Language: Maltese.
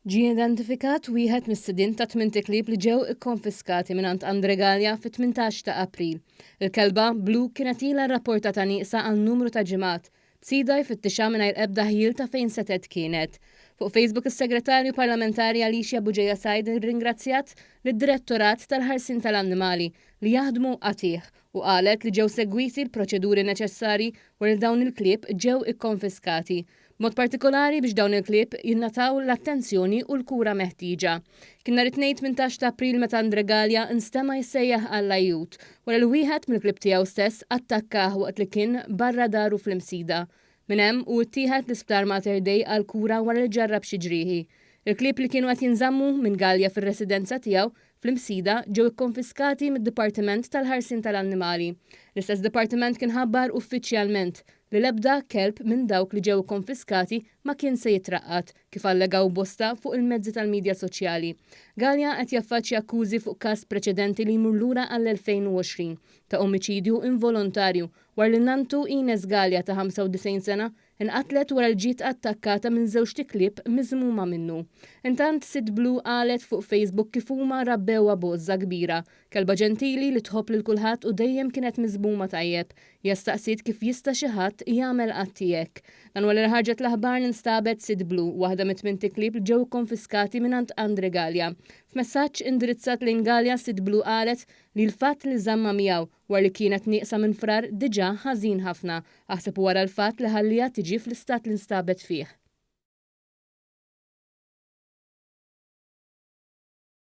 Ġie identifikat wieħed mis-sidien ta' tmint iklieb li ġew ikkonfiskati mingħand Andre Galea fit-18 ta' April. Il-kelba, Blue, kienet ilha rrapportata nieqsa għal numru ta' ġimgħat, b'sidha jfittixha mingħajr ebda ħjiel ta' fejn setgħet kienet. Fuq Facebook is-Segretarju Parlamentari Alicia Bugeja Said irringrazzjat lid-Direttorat tal-Ħarsien tal-Annimali li jaħdmu qatigħ u qalet li ġew segwiti l-proċeduri neċessarji wara li dawn il-klieb ġew ikkonfiskati, b'mod partikolari biex dawn il-klieb jingħataw l-attenzjoni u l-kura meħtieġa. Kien nhar it-Tnejn 18 ta' April meta Andre Galea nstema' jsejjaħ għall-ajjut wara li wieħed mill-klieb tiegħu stess attakkah waqt li kien barra daru fl-Imsida. Minn hemm hu ttieħed l-Isptar Mater Dei għall-kura wara li ġarrab xi ġrieħi. Il-klieb li kienu qed jinżammu minn Galea fir-residenza tiegħu fl-Imsida ġew ikkonfiskati mid-Dipartiment tal-Ħarsien tal-Annimali. L-istess dipartiment kien ħabbar uffiċjalment li l-ebda kelb minn dawk li ġew ikkonfiskati ma kien se jitraqqad, kif allegaw bosta fuq il-mezzi tal-midja soċjali. Galea qed jaffaċċja akkużi fuq każ preċedenti li jmur lura għall-2020 ta' omiċidju involontarju wara li nanntu Ines Galea ta' 95 sena Inqatlet wara li ġiet attakkata minn żewġt iklieb miżmuma minnu. Intant Sid Blue qalet fuq Facebook kif huma rabbewha b'għożża kbira. Kelba ġentili li tħobb lil kulħadd u dejjem kienet miżmuma tajjeb. Hija staqsiet kif jista' xi ħadd jagħmel atti hekk. Dan wara li ħarġet l-aħbar li nstabet Sid Blue, waħda mit-tmint iklieb li ġew ikkonfiskati mingħand Andre Galea. F'messaġġ indirizzat lejn Galea, Sid Blue qalet li l-fatt li żammha miegħu Wara li kienet nieqsa minn Frar diġà ħażin ħafna, aħseb u ara l-fatt li ħalliha tiġi fl-istat li nstabet fih.